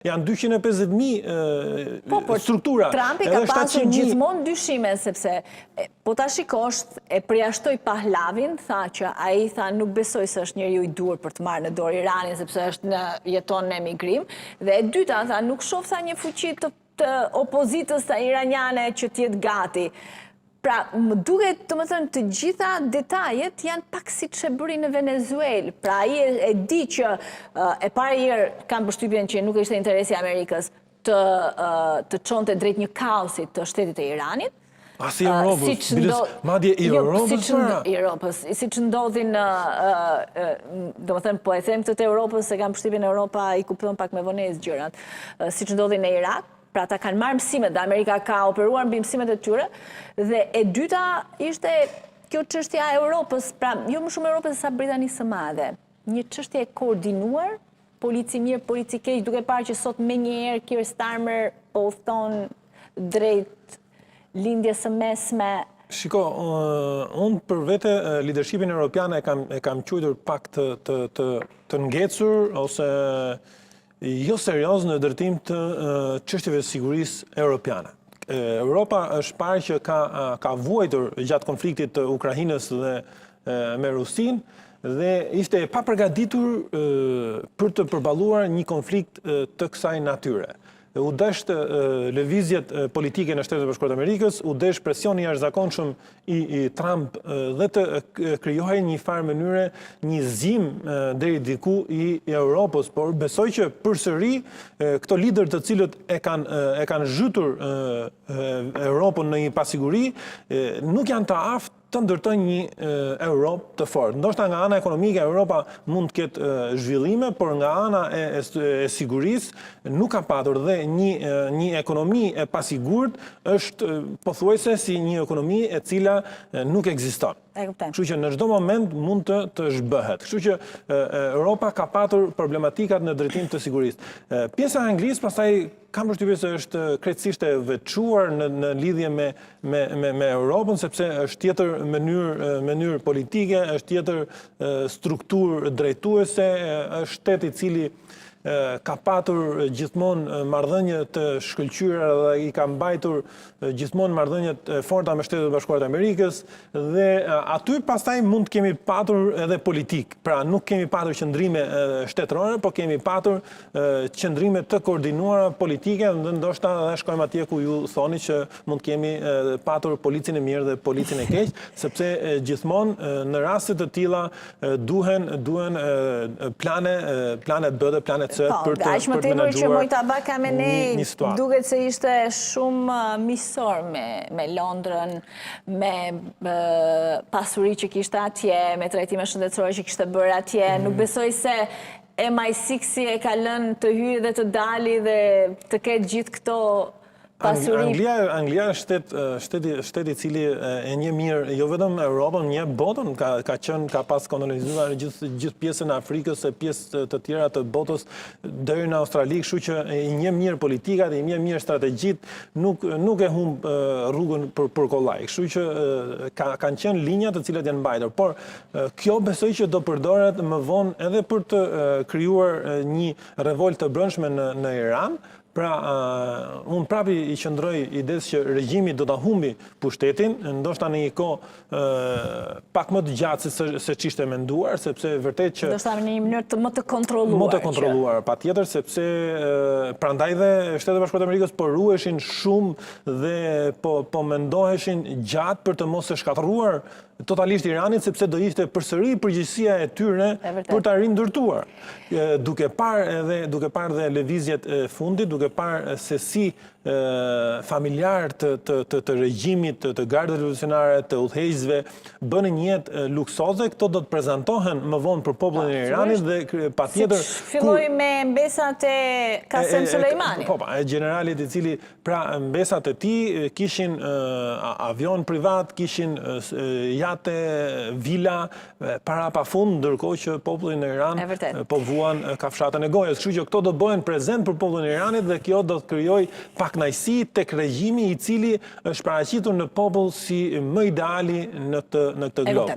Janë 250.000 Po, por struktura. Trumpi ka pasur gjithmonë dyshime, sepse po ta shikosh, e përjashtoi Pahlavin, tha që ai tha nuk besoj se është njeriu i duhur për të marrë në dorë Iranin, sepse është në jeton në emigrim, dhe e dyta tha nuk shoh tha një fuqi të opozitës tha iraniane që të jetë gati. Pra, më duket, të më thënë, të gjitha detajet janë pak si që bëri në Venezuelë. Pra, ai e di që e para herë kam përshtypjen që nuk ishte interesi i Amerikës të çonte drejt një kaosi të shtetit të Iranit. As i Europës, madje i jo, Europës, pra? I Europës, si që ndodhi në, do më thënë, po e them këtë të Europës, se kam përshtypjen Europa i kupton pak me vonesë gjërat, si që ndodhi në Irak, pra ata kanë marrë mësimet dhe Amerika ka operuar mbi mësimet e tyre, dhe e dyta ishte kjo çështja e Europës, pra jo më shumë Europës sa Britanisë së Madhe, një çështje e koordinuar, polici mirë, polici keq, duke parë që sot me njëherë Keir Starmer po udhton drejt lindjes së mesme. Shiko, unë për vete leadershipin europian e kam quajtur pak të ngecur ose jo serioz në drejtim të çështjeve të sigurisë europiane. Europa është parë që ka vuajtur gjatë konfliktit të Ukrajinës dhe me Rusinë dhe ishte e papërgatitur për të përballuar një konflikt të kësaj natyre. U desht lëvizjet politike në Shtetet e Bashkuara të Amerikës, u desh presioni i jashtëzakonshëm i Trump dhe të krijohej një farë mënyre një zgjim deri diku i Europës, por besoj që përsëri këto liderë të cilët e kanë zhytur Europën në një pasiguri nuk janë të aftë të ndërtojnë një Europë të fortë. Ndoshta nga ana ekonomike Europa mund të ketë zhvillime, por nga ana e sigurisë nuk ka patur dhe një ekonomi e pasigurt është pothuajse si një ekonomi e cila nuk ekziston. E kuptoj. Kështu që në çdo moment mund të zhbëhet. Kështu që Europa ka patur problematikat në drejtim të sigurisë. Pjesa e Anglisë pastaj kam përshtypjen se është krejtësisht e veçuar në lidhje me Europën, sepse është tjetër mënyrë politike, është tjetër strukturë drejtuese, është shtet i cili ka patur gjithmonë marrëdhënie të shkëlqyera dhe i ka mbajtur gjithmonë marrëdhëniet e forta me Shtetet e Bashkuara të Amerikës dhe aty pastaj mund të kemi patur edhe politikë. Pra nuk kemi patur qëndrime shtetërore, po kemi patur qëndrime të koordinuara politike dhe ndoshta edhe shkojmë atje ku ju thoni që mund të kemi patur policin e mirë dhe policin e keq, sepse gjithmonë në raste të tilla duhen plane B dhe plane C Po, për të aq më për të tepër që menaxhuar Mojtaba Khamenei një situatë. Duket se ishte shumë miqësor me Londrën, me pasuri që kishte atje, me trajtime shëndetësore që kishte bërë atje. Nuk besoj se MI6-i e ka lënë të hyjë dhe të dali dhe të ketë gjithë këto pasuri. Anglia është shteti i cili e njeh mirë jo vetëm Europën, njeh botën, ka qenë, ka pas kolonizuar gjithë pjesën e Afrikës e pjesë të tjera të botës deri në Australi, kështu që i njeh mirë politikat, i njeh mirë strategjitë, nuk e humb rrugën për kollaj. Kështu që kanë qenë linja të cilat janë mbajtur, por kjo besoj që do përdoret më vonë edhe për të krijuar një revolt të brendshme në Iran. Pra, unë prapi i qëndroj idesë që regjimi do ta humbi pushtetin, ndoshta në një kohë pak më të gjatë se ç'ishte menduar, sepse vërtet që Ndoshta në një mënyrë të më të kontrolluar. Më të kontrolluar, patjetër, sepse prandaj dhe Shtetet e Bashkuara të Amerikës po ruheshin shumë dhe po mendoheshin gjatë për të mos e shkatërruar totalisht Iranin, sepse do ishte përsëri përgjegjësia e tyre për ta rindërtuar. Duke parë dhe lëvizjet e fundit, duke parë se si familjar të regjimit, të gardës revolucionare, të udhëheqësve, bënë një jetë luksoze, këto do të prezantohen më vonë për popullin e Iranit dhe patjetër. Filloi me mbesat e Qasem Soleimani. Po, e generalit i cili, pra mbesat e tij kishin avion privat, kishin jate, vila, para pa fund, ndërkohë që populli në Iran po vuan kafshatën e gojës. Kështu që këto do bëhen prezent për popullin e Iranit dhe kjo do të krijoj pakënaqësi tek regjimi i cili është paraqitur në popull si më ideali në këtë glob.